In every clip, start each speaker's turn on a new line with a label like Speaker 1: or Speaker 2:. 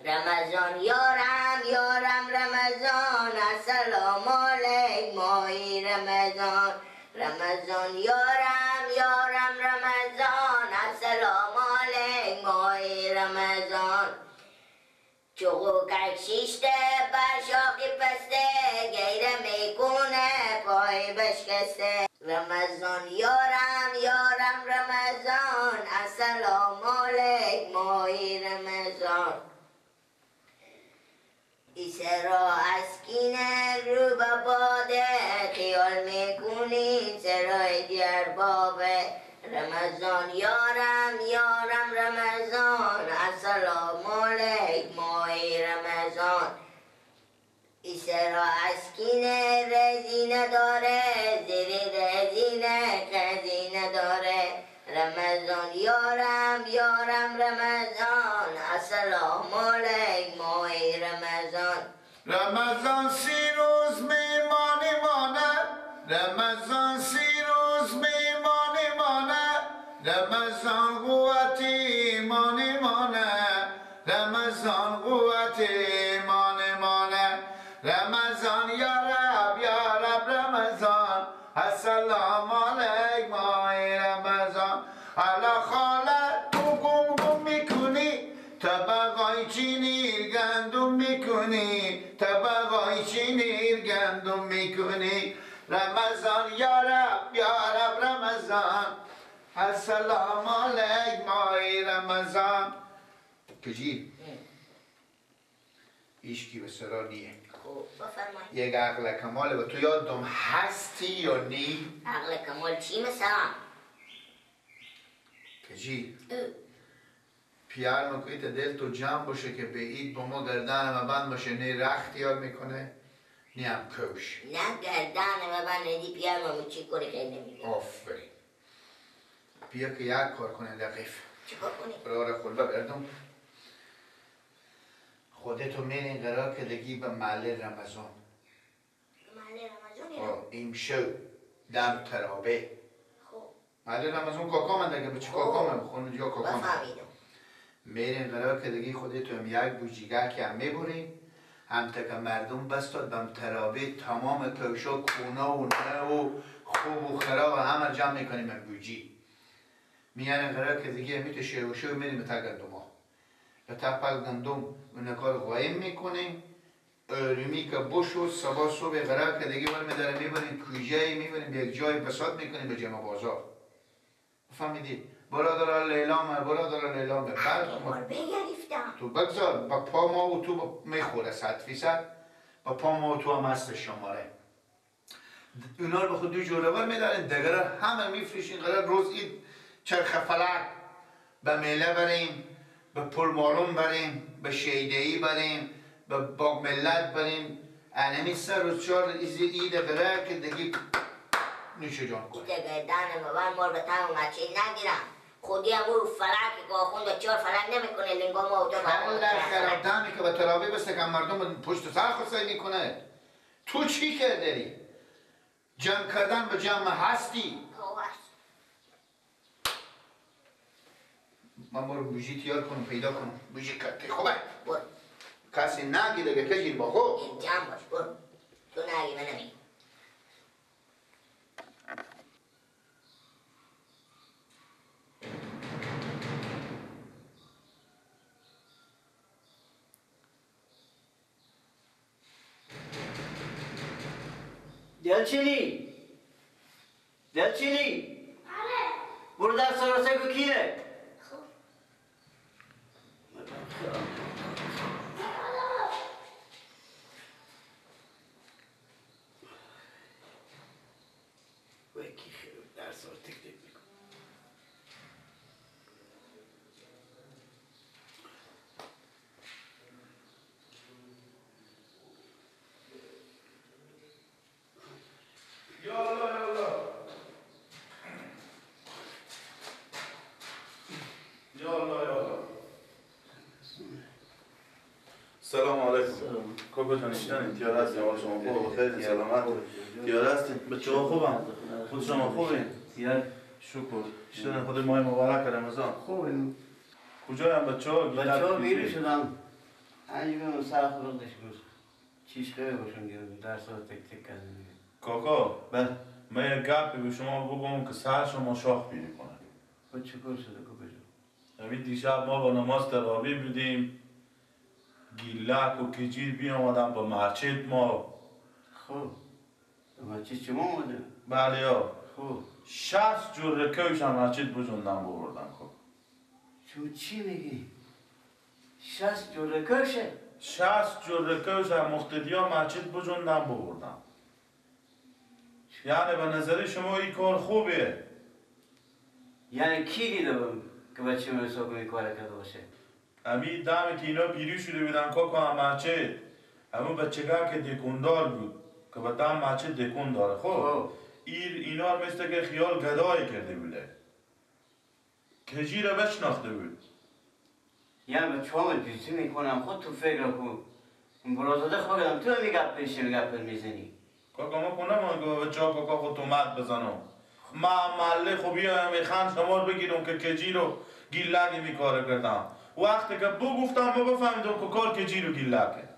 Speaker 1: رمضان یارم یارم رمضان، السلام علیک ماهی رمضان. رمضان یارم یارم رمضان، السلام علیک ماهی رمضان. چوغو کک شیشته بر شاخی پسته، گیره میکنه پای بشکسته. رمضان یارم یارم رمضان، السلام علیک ماهی رمضان. ایسرا از کینه رو به باده، خیال میکنی سرای دیار بابه. رمضان یارم یارم رمضان، السلام علیک ماهی رمضان. ایسرا از کینه رزینه داره، زیر رزینه خزینه داره. رمضان یارم یارم رمضان، السلام علیک ماهی رمضان.
Speaker 2: رمضان 30 روز میمانی مانه، رمضان 30 روز میمانی مانه، رمضان قوت ایمانی مانه، رمضان قوت ایمانی مانه. رمضان یا رب یا رب رمضان، السلام علیک ماه رمضان. علا خاله تو گم گم میکنی، طبقای چینی گندم میکنی، طبقای چینی گندم میکنی. رمضان یا رب یا رب رمضان، السلام علیک ماه رمضان. کجی؟ ایشکی به سرا نیه.
Speaker 1: بفرمایید.
Speaker 2: یک عقل کمال به تو یادم هستی یا نی؟
Speaker 1: عقل کمال چی مثلا؟
Speaker 2: کجی؟ پیار میکنی تا دل تو جمع باشه که به عید با ما گردن ما بند باشه، نه رخت یاد میکنه نه هم کوش.
Speaker 1: نه گردن ما بند ندی پیار ما چی کنی خیلی نمیده.
Speaker 2: آفرین. بیا که یک کار کنه لقیف.
Speaker 1: چی کار کنی؟
Speaker 2: برار خلبه بردم. خودتو میرین قرار که دگی به محله رمضان.
Speaker 1: به محله رمضان؟
Speaker 2: امشب دم ترابه.
Speaker 1: خب
Speaker 2: محله رمضان کاکا من دیگه به چی کاکا من خون جا کاکا من.
Speaker 1: بفهمیدم.
Speaker 2: میرین قرار که دیگه خودتو هم یک بوجیگه که هم میبرین، هم تک مردم بستاد بم ترابه تمام کوشا کونا و نه و خوب و خراب همه جمع میکنیم من بوجی. میارین قرار که دیگه میتو شیر و شیر میریم به تا گندما. به تا پل گندم اون کار قایم میکنیم. رومی که بشو صبح صبح قرار که دیگه ور میداره میبریم کوجه میبریم یک جای بساط میکنیم به جمع بازار. فهمیدی؟ برادر لیلامه برادر لیلامه. بعد
Speaker 1: بگرفتم.
Speaker 2: تو بگذار با پا ما و تو میخوره 100%. با پا ما و تو هم هست شماره. اونا رو به خود دو جوره ور میدارن دیگر همه میفروشین قرار روز اید چرخ فلک به میله بریم، به پل مالون بریم، به شیدهی بریم، به باغ ملت بریم. انمی سه روز چهار ایزی اید قرار که دیگه نوشه جان کنه.
Speaker 1: ایده گردن من مار به تمام بچه نگیرم. خودی هم او فلک که آخوند و چهار فلک نمیکنه لنگا ما و تو
Speaker 2: خراب دمی که به ترابی بسته که مردم پشت سر خود سعی میکنه. تو چی کردی؟ جمع کردن به جمع هستی. من برو بوجی تیار کنم پیدا کنم. بوجی کتی خوبه؟
Speaker 1: برو.
Speaker 2: کسی نگی دیگه کجی با خود.
Speaker 1: جمع باش برو. تو نگی من نمیگم.
Speaker 3: دلچینی دلچینی.
Speaker 4: آره.
Speaker 3: برو در سراسه کو کیه؟
Speaker 4: خب.
Speaker 3: وکی خیلی در سر تک تک میکن.
Speaker 2: یا الله یا الله یا الله یا الله.
Speaker 5: سلام علیکم. کاکا جان ایشتن تیار هستین؟ حال شما خوب؟ خیلی سلامت. تیار هستین؟ بچه‌ها خوبم؟ خود شما خوبین؟
Speaker 3: تیار
Speaker 5: شکر. ایشتن خود ماه مبارک رمضان.
Speaker 3: خوبین.
Speaker 5: کجایم بچه‌ها؟
Speaker 3: بچه‌ها بیرون شدن. انجام سر خودش بود. چیش خیلی باشم گیرم درس رو تک تک کردم.
Speaker 5: کاکا بله من یه گپی به شما بگم که سر شما شاخ پیری کنه.
Speaker 3: خود چیکار شده کاکا جان؟
Speaker 5: همین دیشب ما با نماز تراویح بودیم، گیلک و کجیر بیامدن با مسجد ما.
Speaker 3: خب مسجد شما اومده؟
Speaker 5: بله یا.
Speaker 3: خب
Speaker 5: 60 جور کوش هم مسجد بجوندن ببردن. خب
Speaker 3: شما چی میگی؟ 60 جور کوشه؟
Speaker 5: 60 جور کوش هم مقتدی ها مسجد بجوندن ببردن. یعنی به نظر شما این کار خوبه؟
Speaker 3: یعنی کی دیده بم که بچه من حساب این کار کرده باشه؟
Speaker 5: امی دم که اینا پیری شده بودن کاکا هم مسجد، همون بچگاه که دکوندار بود که به دم مسجد دکون داره. خب اینا مثل که خیال گدایی کرده بوده، کجی را بشناخته بود.
Speaker 3: یعنی به چوام جوسی میکنم خود تو فکر کن برازاده خودم تو همی گپ پیشه گپ میزنی.
Speaker 5: کاکا ما کنم که بچه ها کاکا خود تومت بزنم. ما محله خوبی هم میخوان شما رو بگیرم که کجی رو گیلگی میکاره کردم. وقتی که بگفتم ما بفهمیدم که کار کجی رو گیلگه.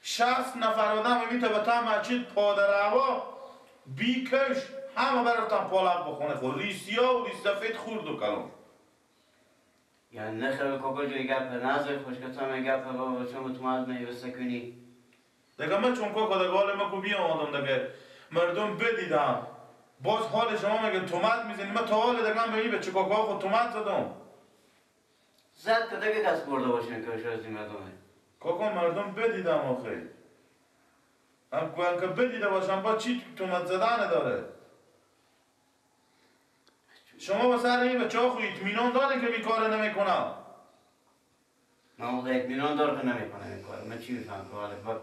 Speaker 5: 60 نفر آدم میته به تا مسجد پادر هوا بیکش همه برفتن پالق بخونه خود ریسیا و ریس سفید خورد و کلام.
Speaker 3: یعنی نخیر کاکا جوی گپ نظر خوش که تو هم گپ بابا چون متمد میوسته کنی.
Speaker 5: دیگه من چون کاکا دیگه حال ما کو بیامدم دیگه مردم بدیدم باز حال شما میگه تومت میزنی. من تا حال دیگه به این بچه کاکا خود تومت زدم.
Speaker 3: زد که دیگه کس برده باشین که از این مردمه.
Speaker 5: کاکا مردم بدیدم آخه. هم که بدیده باشم با چی تومت زدن داره؟ شما با سر این بچه ها خو اطمینان داره که بیکاره نمیکنم.
Speaker 3: من موقع اطمینان داره که نمیکنم این کار. من چی میفهم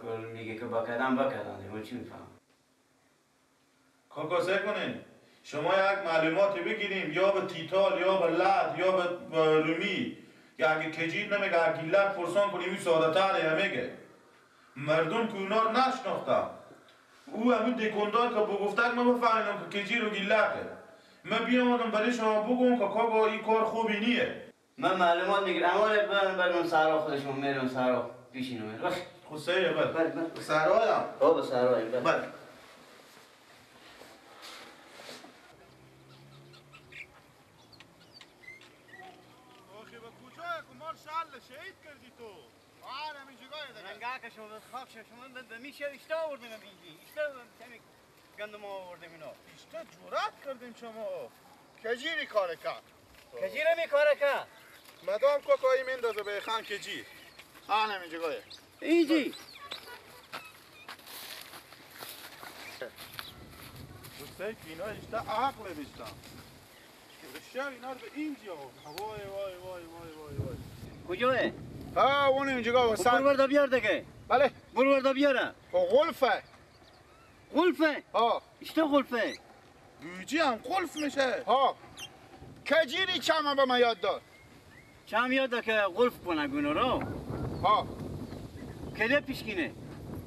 Speaker 3: که میگه که با کردم با کردم من چی میفهم؟
Speaker 5: کاکا سه کنین شما یک معلوماتی بگیریم یا به تیتال یا به لد یا به رومی یا اگه کجیر نمیگه اگه گیلک پرسان کنیم این ساده تره میگه. مردم که اونا رو نشناختم. او همین دکاندار که بگفتک من بفهمیدم که کجیر و گیلکه. من بیامدم برای شما بگم که کاکا این کار خوبی نیه.
Speaker 3: من معلومات میگیرم اما برم سهرا خودشون میرم سهرا پیش اینو میرم.
Speaker 5: خب سه بله سهرایم.
Speaker 3: آه به سهرایم بله.
Speaker 5: آخه به کجا کمار شل شهید کردی تو؟
Speaker 2: آره همین جگاه دیگه.
Speaker 3: رنگا که شما خاک شما به میشه اشتا آوردیم اینجی. اشتا کمی گندم آوردیم اینا.
Speaker 5: اشتا جرأت کردیم شما.
Speaker 2: کجیری کار کرد؟
Speaker 3: کجیری می کار کرد؟
Speaker 5: مدام کاکایی میندازه به خان کجی.
Speaker 2: آن همین جگاه.
Speaker 3: اینجی.
Speaker 5: دوسته که اینا اشتا عقل داشتن. شب اینا رو به اینجا آورد. وای وای وای وای وای وای.
Speaker 3: کجاه؟
Speaker 2: ها اون اینجا وسط.
Speaker 3: برو بردا بیار دیگه.
Speaker 2: بله.
Speaker 3: برو بردا بیاره.
Speaker 2: قلفه.
Speaker 3: قلفه؟
Speaker 2: ها.
Speaker 3: اشتا قلفه.
Speaker 5: بوجی هم قلف میشه.
Speaker 2: ها. کجیری چم به من یاد داد؟
Speaker 3: چم یاد داد که قلف کنه گونو رو؟
Speaker 2: ها.
Speaker 3: کلیه پیشکینه.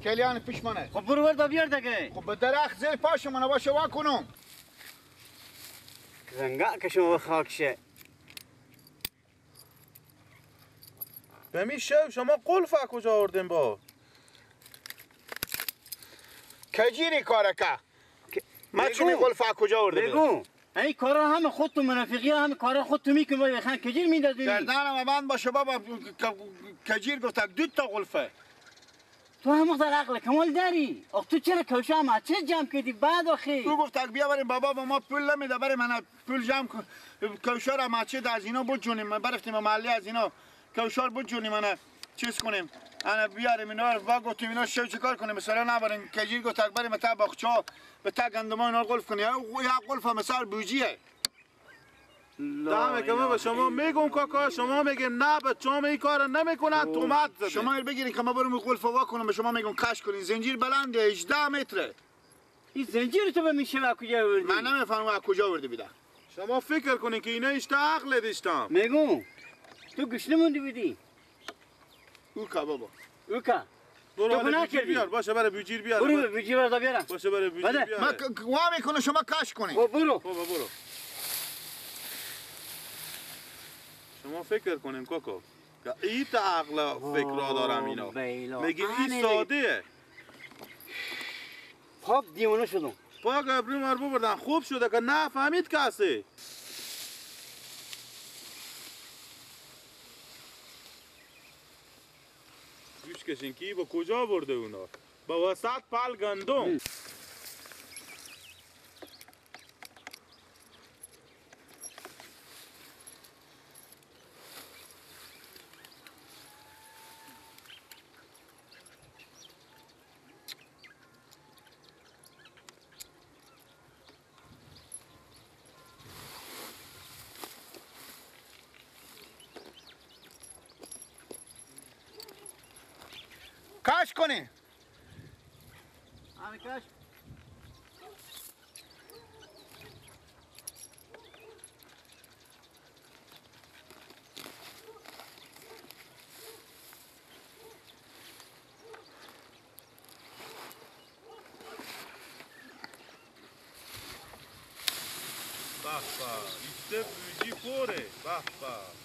Speaker 2: کلیان پیش منه.
Speaker 3: خب برو بردا بیار دیگه.
Speaker 2: خب به درخت زیر پاش منه باشه وا کنم.
Speaker 3: رنگا که شما خاک شه.
Speaker 5: بمی شب شما قلف کجا آوردین با؟
Speaker 2: کجیری کاره که؟ من چون قلف کجا آورده
Speaker 3: بگو این کارا همه خودتون منافقی همه کارا خودتون میکنی وای بخن کجیر میندازی
Speaker 2: گردنم بند باشه بابا. کجیر گفت دو تا قلفه.
Speaker 3: تو هم مقدار عقل کمال داری. آخ تو چرا کوشه هم چه جمع کردی بعد آخی؟
Speaker 2: تو گفت بیا بریم بابا با ما پول نمیده بریم من پول جمع کن کوشه را مچه از اینا بجونیم من برفتیم محلی از اینا کوشار بجونیم من چیز کنیم انا بیاریم اینا رو با گفتیم اینا شو چیکار کنیم مثلا نبریم کجیر گفت بریم تا باغچه به تا گندم اینا قلف کنیم یا قلف مثلا بوجیه.
Speaker 5: دمه که من به شما میگم کاکا شما میگیم نه بچه‌ام این کارو نمیکنن تومت زده.
Speaker 2: شما بگیرین که ما برم قلف وا کنم به شما میگم کش کنین زنجیر بلنده 18 متره.
Speaker 3: این زنجیر تو به میشه از کجا آوردی؟
Speaker 2: من نمیفهمم از کجا آوردی بیده.
Speaker 5: شما فکر کنین که اینا 18 عقل داشتم.
Speaker 3: میگم تو گشنه موندی بودی.
Speaker 2: او که بابا.
Speaker 3: او که.
Speaker 5: برو بوجیر بیار باشه برای بوجیر بیار.
Speaker 3: برو بوجیر برو بیارم.
Speaker 5: باشه برای بوجیر بیار.
Speaker 2: من وا میکنم شما کش کنین.
Speaker 3: خب برو.
Speaker 5: خب برو. شما فکر کنیم کاکا این تا عقل فکر دارم اینا. میگیم این ساده.
Speaker 3: پاک دیوانه شدم.
Speaker 5: پاک ابری مار ببردن خوب شده که نفهمید کسی. گوش کشین کی با کجا برده اونا؟ با وسط پل گندم.
Speaker 2: کش کنی.
Speaker 3: همین کش.
Speaker 5: به به، ایسته بوجی پره. به به.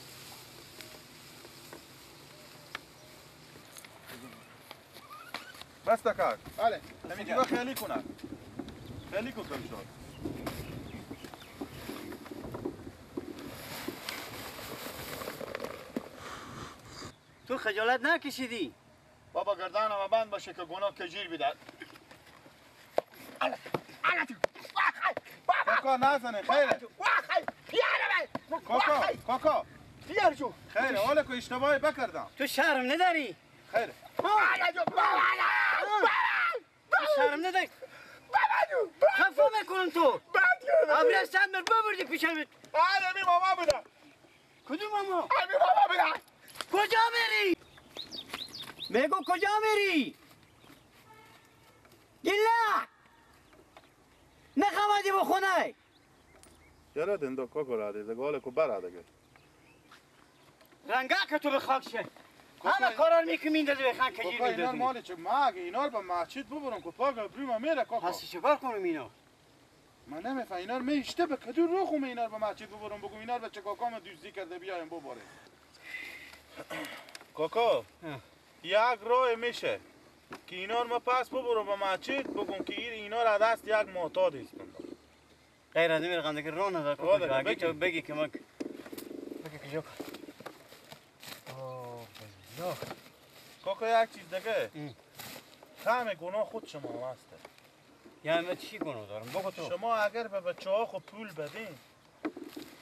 Speaker 5: بس تکر.
Speaker 2: بله.
Speaker 5: همین دیگه خیلی کنن. خیلی کن شد.
Speaker 3: تو خجالت نکشیدی؟
Speaker 2: بابا گردنم بند باشه که گناه کجیر بیدن.
Speaker 5: کاکا نزنه خیره. کاکا کاکا خیره حالا که اشتباهی بکردم.
Speaker 3: تو شرم نداری؟
Speaker 5: خیره.
Speaker 3: تو شرم نداری؟ خفه میکنم تو. ابری صد مر ببردی پیشم.
Speaker 5: آره می ماما بودم.
Speaker 3: کدوم ماما؟
Speaker 5: می ماما بودم.
Speaker 3: کجا میری؟ میگو کجا میری؟ گله نخوامدی بخونه.
Speaker 5: یارا دندو کاکا را دیگه حالا کو برا دیگه.
Speaker 3: رنگا که تو به خاک شه. همه کارا رو میکنی میندازی به خاک کجیر میندازی.
Speaker 5: اینا مال چه ماگ اینا رو به مسجد ببرم که پاک بریم میره کاکا.
Speaker 3: پس چیکار کنم اینا؟
Speaker 5: من نمیفهم اینا رو میشته به کدو رو خوم اینا رو به مسجد ببرم بگم اینا رو به چه کاکا ما دوزی کرده بیایم ببره. کاکا یک راه میشه که اینا رو ما پس ببرم به مسجد بگم که اینا رو دست یک معتاد هستن.
Speaker 3: غیر از این رقم دیگه راه نداره. اگه تو بگی که ما بگی که جو
Speaker 5: کاکا یک چیز دیگه همه گناه خود شما هسته.
Speaker 3: یعنی من چی گناه دارم؟ بگو تو.
Speaker 5: شما اگر به بچه ها خود پول بدین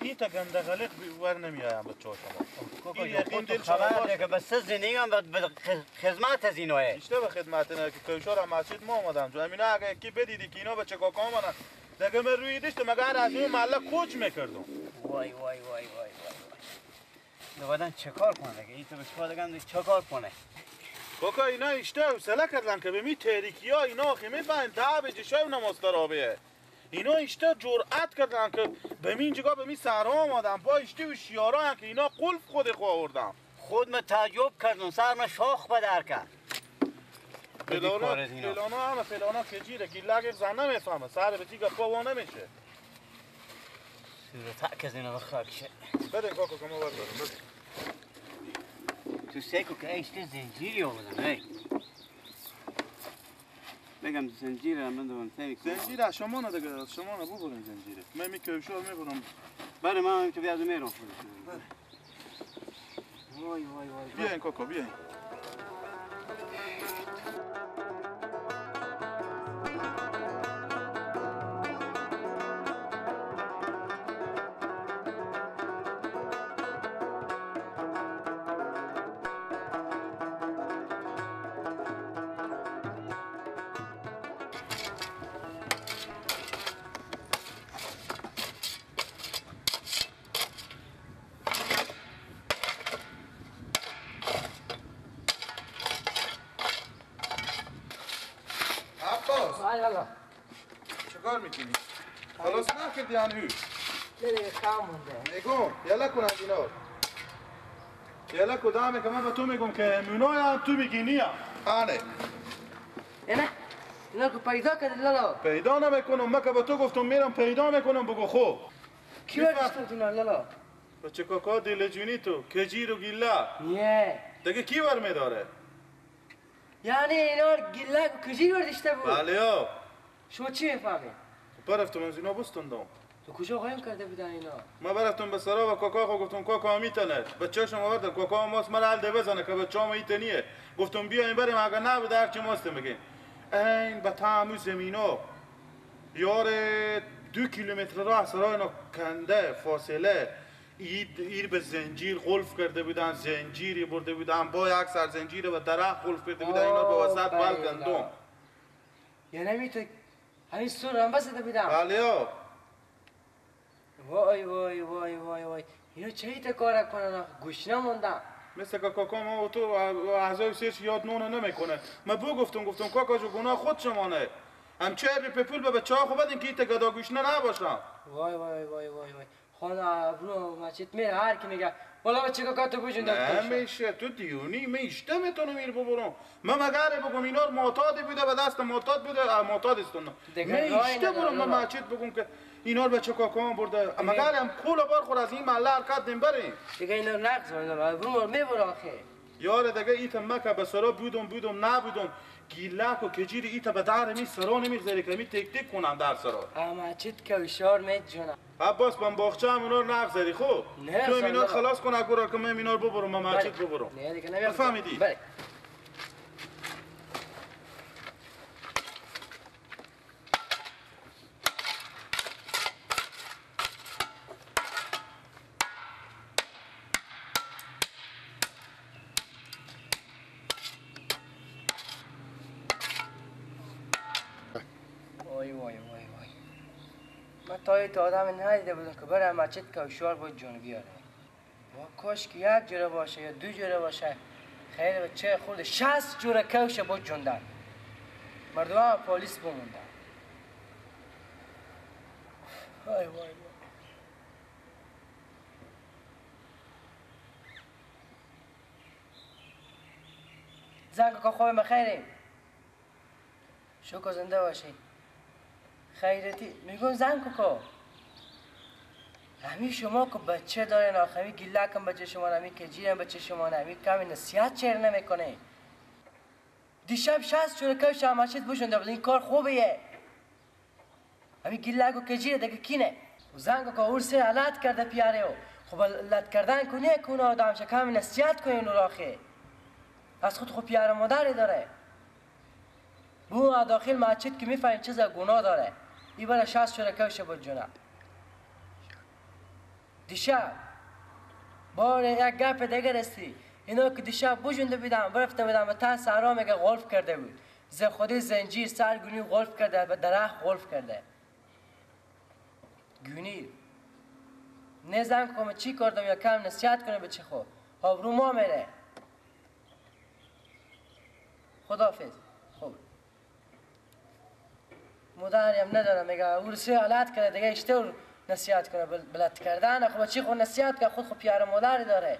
Speaker 5: این تا گنده غلط ور نمی آیم بچه ها شما.
Speaker 3: کاکا جان خود خبر ده که بس زندگی هم به خدمت از اینوه.
Speaker 5: بیشتر به خدمت اینه که کوشار هم مسجد ما آمدم جو همینا اگر یکی بدیدی که اینا بچه کاکا آمدن دیگه من روی دیشتم مگر از اون محله کوچ میکردم.
Speaker 3: وای وای وای وای وای بعدن چه کار کنه دیگه؟ این تو به دیگه چه کار کنه؟
Speaker 5: کاکا اینا اشته حوصله کردن که به می تحریکی ها اینا آخه میفهمن تا به جشای نماز ترابیه. اینا اشته جرأت کردن که به می اینجا به می سرها آمدن با اشته و شیارا که اینا قلف خود خو آوردن.
Speaker 3: خود من تعجب کردم سر من شاخ به در کرد.
Speaker 5: فلانا فلانا همه فلانا کجیره گیلگ زن نمیفهمه سر به تیگه پا نمیشه.
Speaker 3: صورت که اینا خاک شه.
Speaker 5: بده کاکا که ما بردارم بده.
Speaker 3: تو سیکو که ایشته زنجیری آوردن ای. بگم زنجیر من دوم سیکو.
Speaker 5: زنجیر از شما نه دیگه از شما نه ببرم زنجیره. من می کوشار میبرم.
Speaker 3: بله من تو بیاد میرم. بله. وای وای وای.
Speaker 5: بیاین کاکا بیاین. چکار میکنی؟ خلاص نکردی هنوز؟
Speaker 1: نه دیگه کم مونده.
Speaker 5: میگم یلا کن از اینا. یلا کدامه که من به تو میگم که منایم تو میگی نیم. آره.
Speaker 1: نه اینا که پیدا کردی لالا.
Speaker 5: پیدا نمیکنم من که به تو گفتم میرم پیدا میکنم بگو خب.
Speaker 1: کی برداشت اینا لالا؟
Speaker 5: بچه کاکا دل جونی تو کجیر و گیله
Speaker 4: نیه
Speaker 5: دیگه کی ور میداره؟
Speaker 4: یعنی اینا گیله و کجیر برداشته بود؟
Speaker 5: بله ها.
Speaker 4: شما چی میفهمی؟
Speaker 5: برفتم از اینا بستندم.
Speaker 4: تو کجا قایم کرده بودن اینا؟
Speaker 5: ما برفتم به سرا و کاکا خو گفتم کاکا میتونه بچه‌شم آوردن کاکا ماست مرا حل بزنه که بچه‌م ایتنیه. گفتم بیاین بریم اگه نبود هر چی ماست میگین. این به تمام زمینا یار 2 کیلومتر راه سرا اینا کنده فاصله ایر به زنجیر قلف کرده بودن، زنجیری برده بودن با یک سر زنجیر و درخت قلف کرده بودن اینا به وسط بال گندم.
Speaker 4: یعنی می همین سور هم بسته بودم.
Speaker 5: بله ها.
Speaker 4: وای وای وای وای وای اینا چه ایت کار کنن گوش نموندم.
Speaker 5: مثل که کاکا ما و تو اعضای سرش یاد نونه نمیکنه. من بو گفتم کاکا جو گناه خود شمانه. هم چه به پول به بچه‌ها خو بدین که ایت گدا گوشنه نباشم.
Speaker 4: وای وای وای وای وای خانه ابرو مسجد میره هر کی میگه والا بچه کاکا تو بوجون داد.
Speaker 5: نمیشه تو دیونی من اشته میتونم ایر ببرم. من مگر بگم اینا معتاد بوده به دست معتاد بوده معتاد استون. من اشته برم من مسجد بگم که اینا رو بچه کاکا برده. مگر هم کول بار خور از این محله حرکت دیم بریم.
Speaker 4: دیگه اینا نقض اینا ابرو میبره آخه.
Speaker 5: یار دیگه ایت مکه به سرا بودم نبودم گیلک و کجیر ایت به در می سرا نمیگذاری که می تک تک کنم در سرا.
Speaker 4: اما چت که وشار می جونم.
Speaker 5: عباس من باغچه هم اونا رو نگذاری خوب. تو اینا خلاص کن اگه که من اینا رو ببرم من مسجد ببرم.
Speaker 4: نه دیگه نمی‌فهمیدی.
Speaker 5: فهمیدی؟
Speaker 4: بله. وای وای وای وای من تا تا آدم ندیده بودم که برم مسجد که هوشیار باید جون بیاره. با کاش که یک جوره باشه یا دو جوره باشه خیلی بچه خورده 60 جوره کوشه باید جوندن مردم هم پلیس بموندن. وای وای وای زنگ که خوبه بخیریم شکر زنده باشی خیرتی میگم زن کوکو همی شما که بچه دارین آخه همی گیلکم بچه شما همی کجیرم بچه شما همی کمی نصیحت چرا نمیکنه. دیشب 60 جوره کفش مسجد بشونده بود این کار خوبیه. همی گیلک و کجیره دیگه کینه و زن کوکو اور سه علت کرده پیاره و خب علت کردن کنه که آدم شه کمی نصیحت کنه اون آخه از خود خب پیاره مادری داره بو داخل مسجد که میفهمیم چیز گناه داره. ای برای 60 جوره کفش بود جونه. دیشب بار یک گپ دیگه رسی اینا که دیشب بجونده بودم برفته بودم به ته سرا میگه غلف کرده بود ز خودی زنجیر سر گونی غلف کرده به درخت غلف کرده گونی نزن کنم چی کردم یا کم نصیحت کنه به چه خود آبرو ما میره. خداحافظ. خب مادریم ندارم میگه او سه حالت کرده دیگه اشتور نصیحت کنه بلد کردن خب چی خود نصیحت کنه خود خب پیار مادری داره.